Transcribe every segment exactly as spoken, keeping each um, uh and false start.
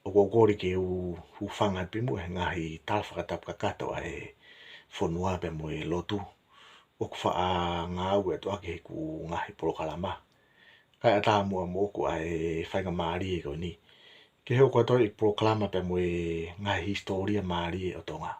ʻOku ou kole ke u hūfanga pē muʻa he ngaahi tala fakatapu kakato ʻa e fonua pea mo e lotu ʻoku faʻa ngāueʻaki ʻi heʻeku ngaahi polokalama. Kae ʻatā muʻa moʻoku ʻa e faingamālie ko eni ke hoko atu ai e polokalama pea mo e ngaahi hisitōlia mālie ʻo Tonga.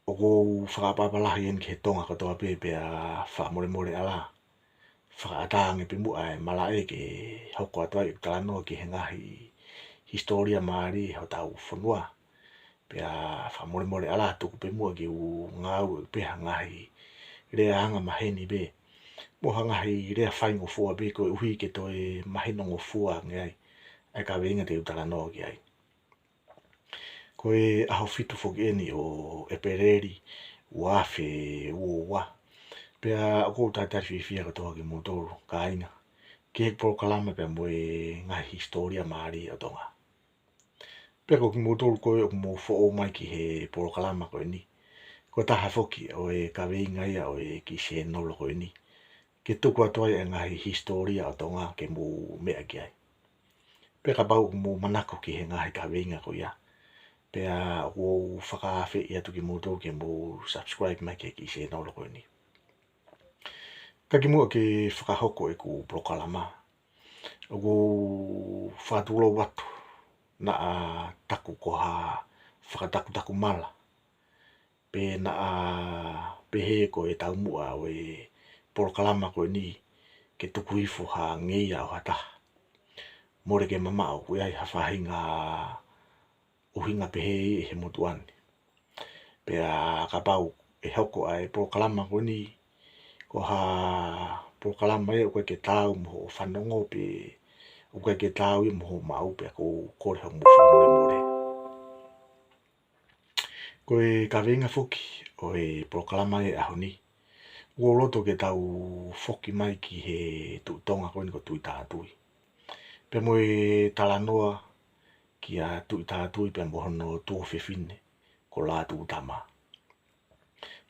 ʻOku ou fakaʻapaʻapa lahi eni ki he Tonga kotoa pē, pea fakamolemole ʻalā, fakaʻatā ange pē muʻa e malaʻe ke hoko atu ai ʻeku talanoa ki he ngaahi hisitōlia mālie ʻo hotau fonua. Pea fakamolemole ʻalā, tuku pē muʻa ke u ngāueʻaki pē ha ngaahi lea anga maheni pē mo ha ngaahi lea faingofua pē koeʻuhi ke toe mahinongofua ange ai ʻa e kaveinga te u talanoa ki ai. Ko e ʻaho fitu foki eni ʻo ʻEpeleli ua afe ua ua. Pea ʻoku ou talitali fiefia kotoa kimoutolu kāinga ki he polokalama pea mo e ngaahi hisitōlia mālie ʻo Tonga. Pea ko kimoutolu ko ē ʻoku mou foʻou mai ki he polokalama ko eni, ko e taha foki ʻo e kaveinga ia ʻo e kiʻi sēnolo ko eni, ke tuku atu ai e ngaahi hisitōlia ʻo Tonga ke mou meʻa ki ai. Pea kapau ʻoku mou manako ki he ngaahi kaveinga ko ia, pea ʻoku ou fakaafeʻi atu kimoutolu ke mou subscribe mai ki he kiʻi sēnolo ko eni. Ka kimuʻa ke fakahoko ʻeku polokalama, ʻoku ou fakatulou atu naʻa taku ko ha fakatakutaku mala, pe naʻa pehē ko e taumuʻa ʻo e polokalama ko eni ke tuku hifo ha ngeia ʻo ha taha. Mole ke mamaʻo ʻoku ʻi ai ha faʻahinga ʻuhinga pehē ʻi he motuʻa ni. Pea kapau ʻe hoko ʻa e polokalama ko eni ko ha polokalama ia ʻoku ʻikai ke taau mo hoʻo fanongo pe ʻoku ʻikai ke taau ia mo hoʻo maʻu, pea ʻoku ou kole hoʻomou fakamolemole. Ko e kaveinga foki ʻo e polokalama ʻo e ʻaho ni, ʻoku ou loto ke tau foki mai ki he Tuʻi Tonga ko eni ko Tuʻitātui, pea mo e talanoa kia Tuʻitātui pea mo hono tuofefine ko Lātūtama.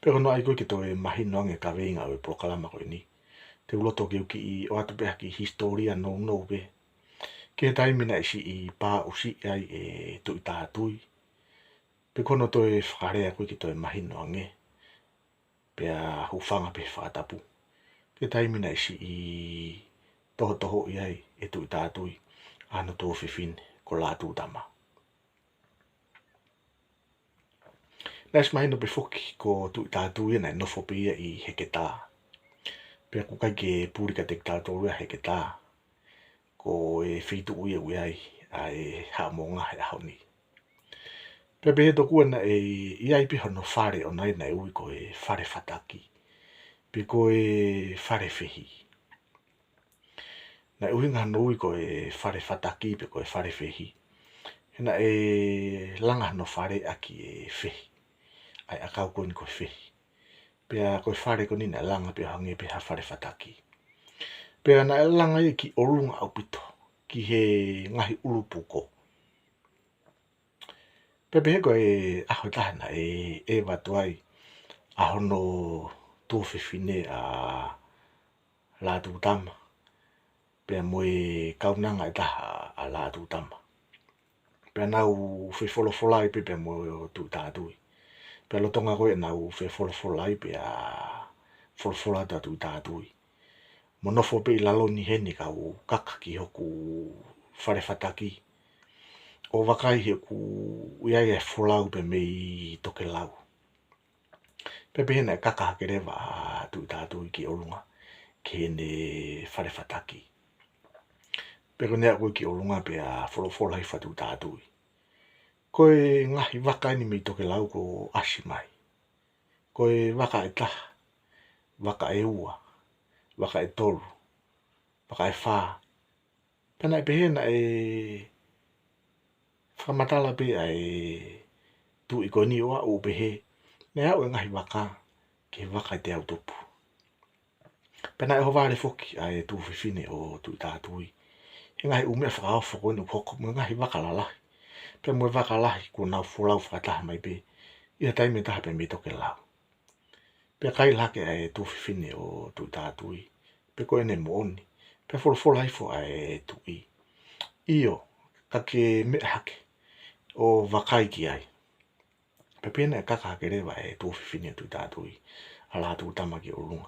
Pea ko hono ʻai ko ē ke toe mahino ange e kaveinga ʻo e polokalama ko eni, te u loto ke u kiʻi ʻoatu pē ha kiʻi hisitōlia nounou pē ki he taimi naʻe siʻi pāʻusiʻi ai e Tuʻitātui, pe ko hono toe fakalea ko ē ke toe mahino ange, pea hūfanga pē he fakatapu, ki he taimi naʻe siʻi tohotohoʻi ai e Tuʻitātui ʻa hono tuofefine ko Lātūtama. Naʻe ʻosi mahino pē foki ko Tuʻitātui ia naʻe nofo pē ia ʻi Heketā. Pea ʻoku ʻikai ke puli kiate kitautolu ia Heketā, ko e feituʻu ia ʻoku ʻi ai ʻa e Haʻamonga he ʻaho ni. Pea pehē tokua naʻe ʻi ai pē hono fale ʻoʻona ia naʻe ui ko e Fale Fataki, pe ko e Fale Fehi. Naʻe ʻuhinga hono ui ko e Fale Fataki pe ko e Fale Fehi, he naʻe langa hono fale ʻaki e fehi, ʻa e ʻakau ko eni ko e fehi. Pea ko e fale ko eni naʻe langa pē ʻo hangē pē ha fale fataki. Pea naʻe langa ia ki ʻolunga ʻaupito, ki he ngaahi ʻulu puko. Pea pehē ko e ʻaho ʻe taha naʻe ʻeva atu ai ʻa hono tuofefine ʻa Lātūtama, pea mo e kaunanga ʻe taha ʻa Lātūtama. Pea nau fefolofolai pē pea mo Tuʻitātui. Pea lolotonga ko ē ʻenau fefolofolai pea folofola atu ʻa Tuʻitātui: Mo nofo pē ʻi lalo ni heni kau kaka ki hoku fale fataki, ʻo vakai he ʻoku ʻi ai e folau pē mei tokelau. Pea pehē naʻe kaka hake leva ʻa Tuʻitātui ki ʻolunga ki heʻene fale fataki. Pea ko ʻene aʻu ko ē ki ʻolunga pea folofola hifo ʻa Tuʻitātui: Ko e ngaahi vaka eni mei tokelau kuo ʻasi mai. Ko e vaka ʻe taha, vaka ʻe ua, vaka ʻe tolu, vaka ʻe fā. Pea naʻe pehē naʻe fakamatala pē ʻa e tuʻi ko eni ʻo aʻu ʻo pehē naʻe aʻu e ngaahi vaka ki he vaka ʻe teau tupu. Pea naʻe ʻohovale foki ʻa e tuofefine ʻo Tuʻitātui he ngaahi ʻū meʻa fakaofo ko eni ʻoku hoko, mo e ngaahi vaka lalahi, pea mo e vaka lahi kuo nau folau fakataha mai pē ʻi ha taimi ʻe taha pē mei tokelau. Pea kaila hake ʻa e tuofefine ʻo Tuʻitātui pe ko ʻene moʻoni, pea folofola hifo ʻa e tuʻi: ʻIo, ka ke meʻa hake ʻo vakai ki ai. Pea pehē naʻe kaka hake leva e tuofefine ʻo Tuʻitātui, ʻa Lātūtama ki ʻolunga.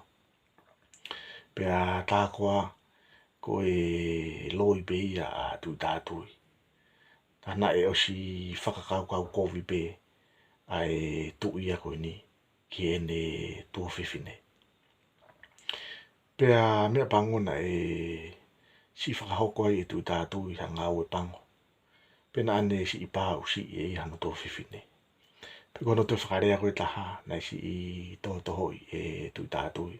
Pea tā koā ko e loi pē ia ʻa Tuʻitātui. Ka naʻe ʻosi fakakaukau kovi pē ʻa e tuʻi ia ko eni ki heʻene tuofefine. Pea meʻapango naʻe siʻi fakahoko ai ʻe Tuʻitātui ha ngāue pango. Pea naʻa ne siʻi pāʻusiʻi ʻe ia hano tuofefine. Pea ko hono toe fakalea ko ē ʻe taha, naʻe siʻi tohotohoʻi ʻe Tuʻitātui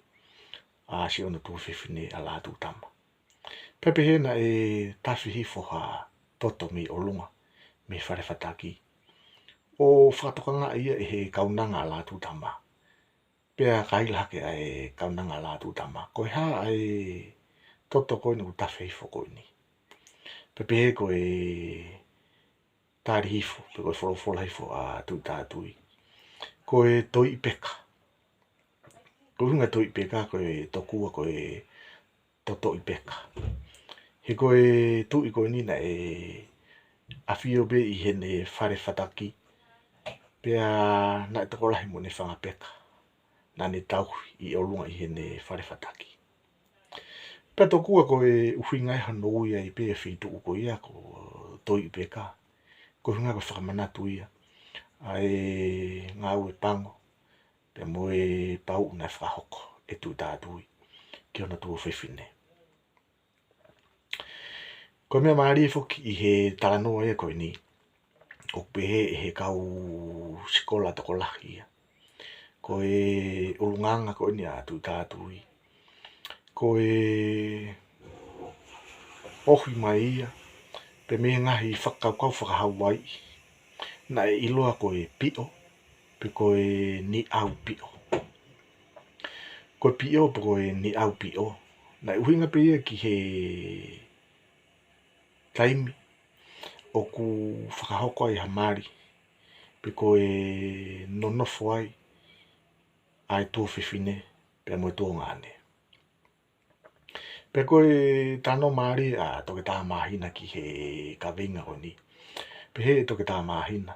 ʻa siʻono tuofefine ʻa Lātūtama. Pea pehē naʻe tafe hifo ha toto mei ʻolunga, mei fale fataki, ʻo fakatokangaʻi ia ʻe he kaunanga ʻa Lātūtama. Pea kaila hake ʻa e kaunanga ʻa Lātūtama, ko e hā ʻa e toto ko eni ʻoku tafe hifo ko eni? Pea pehē ko e tali hifo, pe ko e folofola hifo ʻa Tuʻitātui, ko e toiʻi peka. Ko e ʻuhinga toiʻi peka, ko e tokua ko e totoʻi peka. He ko e tuʻi ko eni naʻe ʻafio pē ʻi heʻene fale fataki, pea naʻe tokolahi mo ʻene fanga peka naʻa ne tauhi ʻi ʻolunga ʻi heʻene fale fataki. Pea tokua ko e ʻuhinga ia hono ui ai pē e feituʻu ko ia ko Toiʻi Peka, ko e ʻuhinga ko e fakamanatu ia ʻa e ngāue pango pea mo e pauʻu naʻe fakahoko ʻe Tuʻitātui ki hono tuofefine. Ko e meʻa mālie foki ʻi he talanoa ia ko eni, ʻoku pehē ʻe he kau sikola tokolahi ia, ko e ʻulungaanga ko eni ʻa Tuʻitātui, ko e ohi mai ia pē mei he ngaahi fakakaukau faka-Hauaiʻi naʻe ʻiloa ko e piʻo, pe ko e niʻau piʻo. Ko e piʻo pe ko e niʻau piʻo, naʻe ʻuhinga pē ia ki he taimi ʻoku fakahoko ai ha mali, pe ko e nonofo ai ʻa e tuofefine pea mo e tuongaʻane. Pea ko e talanoa mālie ʻa Toketā Māhina ki he kaveinga ko eni. Pehē ʻe Toketā Māhina,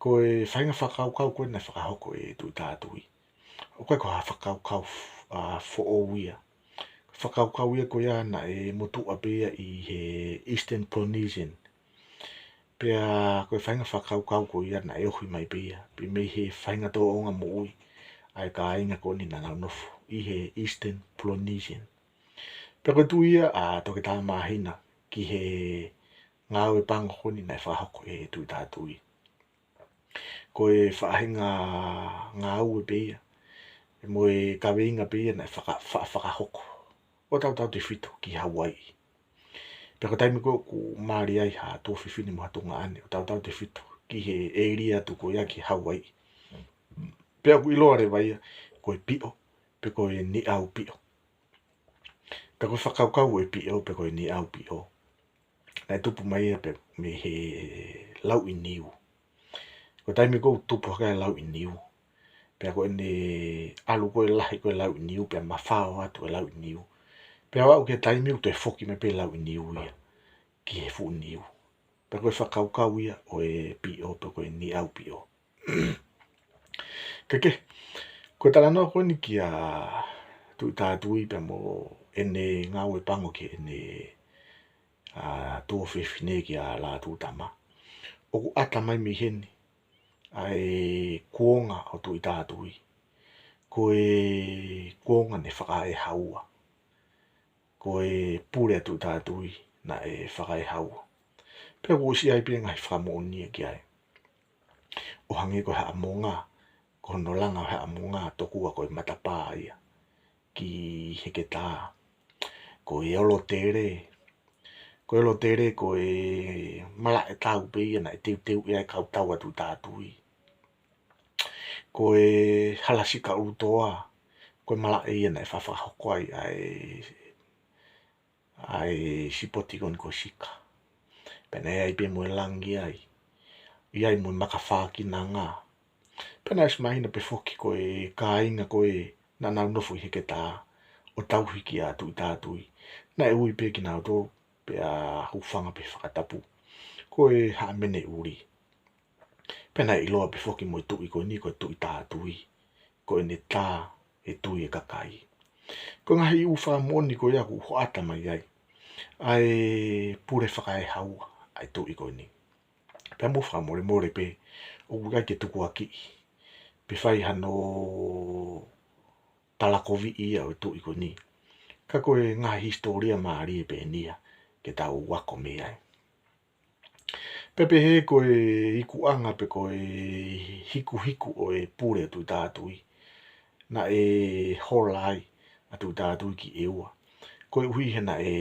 ko e faʻahinga fakakaukau ko ē naʻe fakahoko ʻe Tuʻitātui, ʻoku ʻikai ko ha fakakaukau f-, ʻa, foʻou ia. Fakakaukau ia ko ia naʻe motuʻa pē ia ʻi he Eastern Polynesian. Pea ko e faʻahinga fakakaukau ko ia naʻe ohi mai pē ia pē mei he faʻahinga tōʻonga moʻui ʻa e kāinga ko eni naʻa nau nofo ʻi he Eastern Polynesian. Pea ko e tui ia ʻa Toketā Māhina ki he ngāue pango ko eni naʻe fakahoko ʻe Tuʻitātui, ko e faʻahinga ngāue pē ia, mo e kaveinga pē ia naʻe faka-, fa-, fakahoko ʻo tautautefito ki Hauaiʻi. Pea ko e taimi ko ē ʻoku mali ai ha tuofefine mo ha tuongaʻane, ʻo tautautefito ki he ʻēlia atu ko ia ki Hauaiʻi, pea ʻoku ʻiloa leva ia ko e piʻo, pe ko e niʻau piʻo. Pea ko e fakakaukau ʻo e piʻo pe ko e niʻau piʻo, naʻe tupu mai ia pē mei he lauʻi niu. Ko e taimi ko ē ʻoku tupu hake ai e lauʻi niu, pea ko ʻene ʻalu ko ē lahi ko ē e lauʻi niu, pea mafao atu e lauʻi niu, pea ʻo aʻu ki he taimi ʻoku toe foki mai pē e lauʻi niu ia ki he fuʻu niu. Pea ko e fakakaukau ia ʻo e piʻo pe ko e niʻau piʻo. Kae kehe, ko e talanoa ko eni kia Tuʻitātui pea mo ʻene ngāue pango ki heʻene, ʻa, tuofefine kia Lātūtama, ʻoku ʻata mai mei heni ʻa e kuonga ʻo Tuʻitātui, ko e kuonga naʻe fakaehaua. Ko e pule ʻa Tuʻitātui naʻe fakaehaua. Pea kuo ʻosi ʻi ai pē ngaahi fakamoʻoni ia ki ai. ʻO hangē ko e Haʻamonga, ko hono langa ʻo e Haʻamonga tokua ko e matapā ia ki Heketā. Ko e Olotele, ko e Olotele ko e malaʻe tau pē ia naʻe teuteuʻi ai e kau tau ʻa Tuʻitātui. Ko e Halasika ʻUlutoa, ko e malaʻe ia naʻe fa-, fakahoko ai ʻa e, ʻa e sipoti ko eni ko e sika. Pea naʻe ʻi ai pē mo e langi ai, ʻi ai mo e maka fākinanga. Pea naʻe ʻosi mahino pē foki ko e kāinga ko ē naʻa nau nofo ʻi Heketā ʻo tauhi kia Tuʻitātui, naʻe ui pē kinautolu pea hūfanga pē he fakatapu ko e Haʻa Meneʻuli. Pea naʻe ʻiloa pē foki mo e tuʻi ko eni ko e Tuʻi Tātui, ko ʻene tā e tui e kakai. Ko e ngaahi ʻū fakamoʻoni ko ia ʻoku hoʻata mai ai ʻa e pule fakaehaua ʻa e tuʻi ko eni. Pea mou fakamolemole pē, ʻoku ʻikai ke tukuakiʻi pe fai hano talakoviʻi ia ʻo e tuʻi ko eni. Ka ko e ngaahi hisitōlia mālie pē eni ia ke tau ako mei ai. Pea pehē ko e ikuʻanga pe ko e hikuhiku ʻo e pule ʻa Tuʻi Tātui, naʻe hola ai ʻa Tuʻi Tātui ki ʻEua, koeʻuhi he naʻe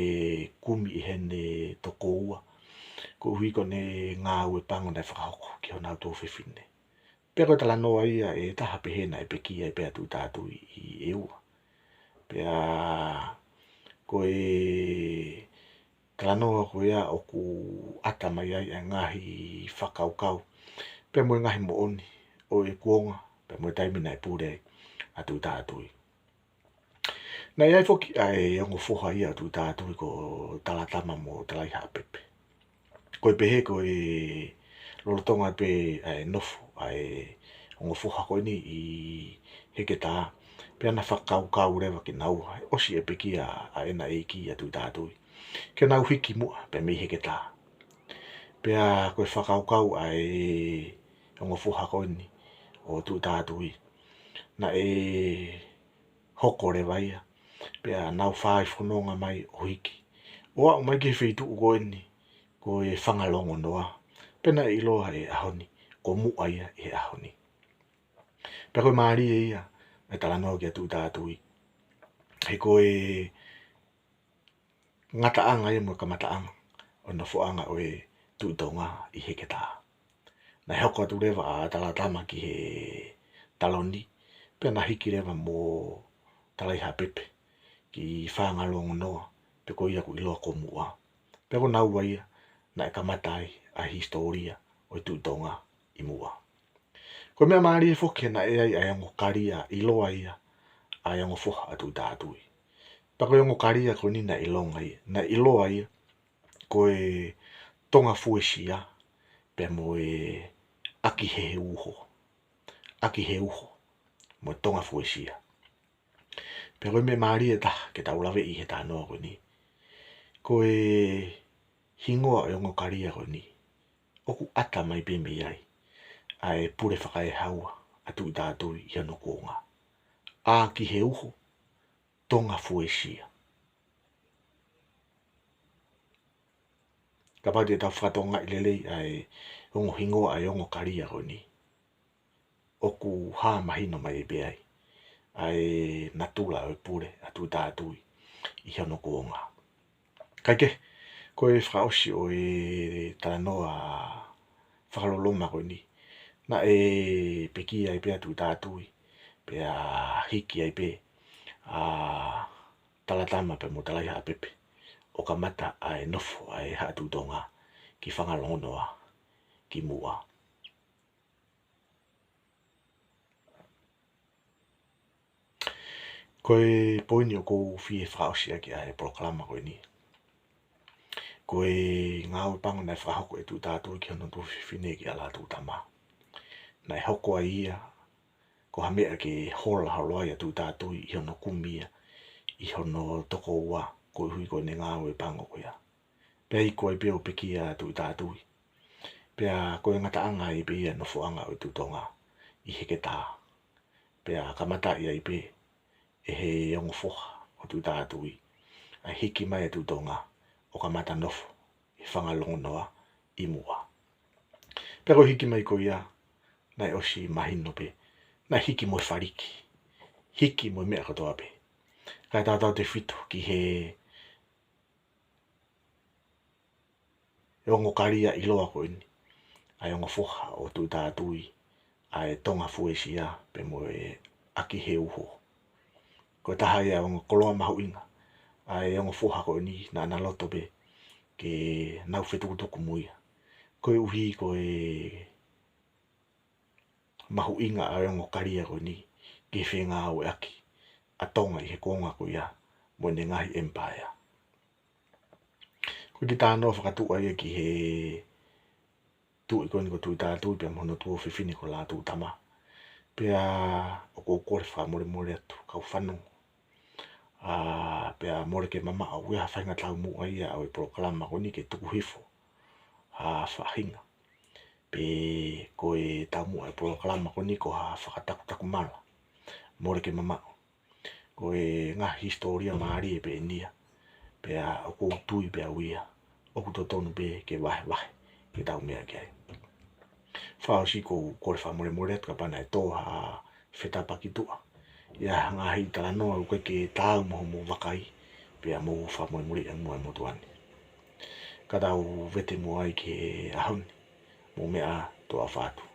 kumi ʻe heʻene tokoua, koeʻuhi ko ʻene ngāue pango naʻe fakahoko ki honau tuofefine. Pea ko e talanoa ia ʻe taha pehē naʻe pekia ai pē ʻa Tuʻi Tātui ʻi ʻEua. Pea ko e talanoa ko ia ʻoku ʻata mai ai ʻa e ngaahi fakakaukau pea mo e ngaahi moʻoni ʻo e kuonga pea mo e taimi naʻe pule ai ʻa Tuʻi Tātui. Naʻe ʻi ai foki ʻa e ongo foha ia ʻo Tuʻi Tātui ko Talatama mo Talaihaʻapepe. Ko e pehē ko e lolotonga pē ʻa e nofo ʻa e ongo foha ko eni ʻi Heketā, pea na fakakaukau leva kinaua, ʻosi e pekia ʻa ʻena ʻeiki ʻa Tuʻi Tātui, ke nau hiki muʻa pē mei Heketā. Pea ko e fakakaukau ʻa e ongo foha ko eni ʻo Tuʻi Tātui, naʻe hoko leva ia, pea nau fai fononga mai ʻo hiki ʻo aʻu mai ki he feituʻu ko eni ko e Fangalongonoa, pea naʻe ʻiloa he ʻaho ni ko Muʻa ia he ʻaho ni. Pea ko e mālie ia e talanoa kia Tuʻi Tātui, he ko e ngataʻanga ia mo e kamataʻanga ʻo e nofoʻanga ʻo e Tuʻi Tonga ʻi Heketā. Naʻe hoko atu leva ʻa Talatama ki he taloni, pea na hiki leva mo Talaihaʻapepe ki Fangalongonoa, pe ko ia ʻoku ʻiloa ko Muʻa. Pea ko naua ia naʻe kamata ai ʻa e hisitōlia ʻo e Tuʻi Tonga ʻi Muʻa. Ko e meʻa mālie foki he naʻe ʻi ai ʻa e ongo kalia ʻiloa ia ʻa e ongo foha ʻa Tuʻi Tātui. Pea ko e ongo kalia ko eni naʻe ʻilonga ia, naʻe ʻiloa ia ko e Tonga Fuesia pea mo e ʻAkiheuho. ʻAkiheuho mo e Tonga Fuesia. Pea ko e meʻa mālie ʻe taha ke tau laveʻi he talanoa ko eni, ko e hingoa ʻo e ongo kalia ko eni, ʻoku ʻata mai pē mei ai ʻa e pule fakaehaua ʻa Tuʻi Tātui ʻi hono kuonga. ʻAkiheuho, Tonga Fuesia. Kapau te tau fakatokangaʻi lelei ʻa e ongo hingoa ʻa e ongo kalia ko eni, ʻoku hā mahino mai pē ai ʻa e natula ʻo e pule ʻa Tuʻi Tātui ʻi hono kuonga. Kae kehe, ko e fakaʻosi ʻo e talanoa fakaloloma ko eni, naʻe pekia ai pē ʻa Tuʻi Tātui, pea hiki ai pē ʻa Talatama pea mo Talaihaʻapepe ʻo kamata ʻa e nofo ʻa e Haʻa Tuʻi Tonga ki Fangalongonoa, ki Muʻa. Ko e poini ʻoku ou fie fakaʻosi ʻaki ʻa e polokalama ko eni, ko e ngāue pango naʻe fakahoko ʻe Tuʻi Tātui ki hono tuofefine, ki ʻAlā Tuʻutama. Naʻe hoko ai ia ko ha meʻa ke hola holo ai ʻa Tuʻi Tātui ʻi hono kumi ia ʻi hono tokoua, koeʻuhi ko ʻene ngāue pango ko ia. Pea iku ai pē ʻo pekia ʻa Tuʻi Tātui. Pea ko e ngataʻanga ai pē ia e nofoʻanga ʻo e Tuʻi Tonga ʻi Heketā. Pea kamataʻi ai pē ʻe he ongo foha ʻo Tuʻi Tātui ʻa e hiki mai ʻa Tuʻi Tonga ʻo kamata nofo ʻi Fangalongonoa ʻi Muʻa. Pea ko e hiki mai ko ia, naʻe ʻosi mahino pē, naʻe hiki mo e faliki, hiki mo e meʻa kotoa pē. Kae tautautefito ki he ongo kalia ʻiloa ko eni, ʻa e ongo foha ʻo Tuʻi Tātui, ʻa e Tonga Fuesia pea mo e ʻAkiheuho. Ko e taha ia e ongo koloa mahuʻinga ʻa e ongo foha ko eni, naʻa na loto pē ke nau fetukutuku mo ia, koeʻuhi ko e mahuʻinga ʻa e ongo kalia ko eni ki he fengāueʻaki ʻa Tonga ʻi he kuonga ko ia mo ʻene ngaahi ʻemipaea. Ko e kiʻi talanoa fakatuʻa ia ki he tuʻi ko eni ko Tuʻitātui pea mo hono tuofefine ko Lātūtama. Pea ʻoku ou kole fakamolemole atu kau fanongo. ʻA, pea mole ke mamaʻo, ʻoku ʻi ai ha faʻahinga taumuʻa ia ʻo e polokalama ko eni ke tuku hifo ha faʻahinga. Pe ko e taumuʻa e polokalama ko eni ko ha fakatakutaku mala. Mole ke mamaʻo. Ko e ngaahi hisitōlia mālie pē eni ia. Pea ʻoku ou tui pē au ia ʻoku totonu pē ke vahevahe ke tau meʻa ki ai. Fakaʻosi ʻoku ou kole fakamolemole atu kapau naʻe tō ha fetapa ki tuʻa. ʻI ai ha ngaahi talanoa ʻoku ʻikai ke taau mo hoʻomou vakai, pea mou fakamolemoleʻi ange muʻa e motuʻa ni. Ka tau vete muʻa ai ki he ʻaho ni, mou meʻa ā, toa ʻofa atu.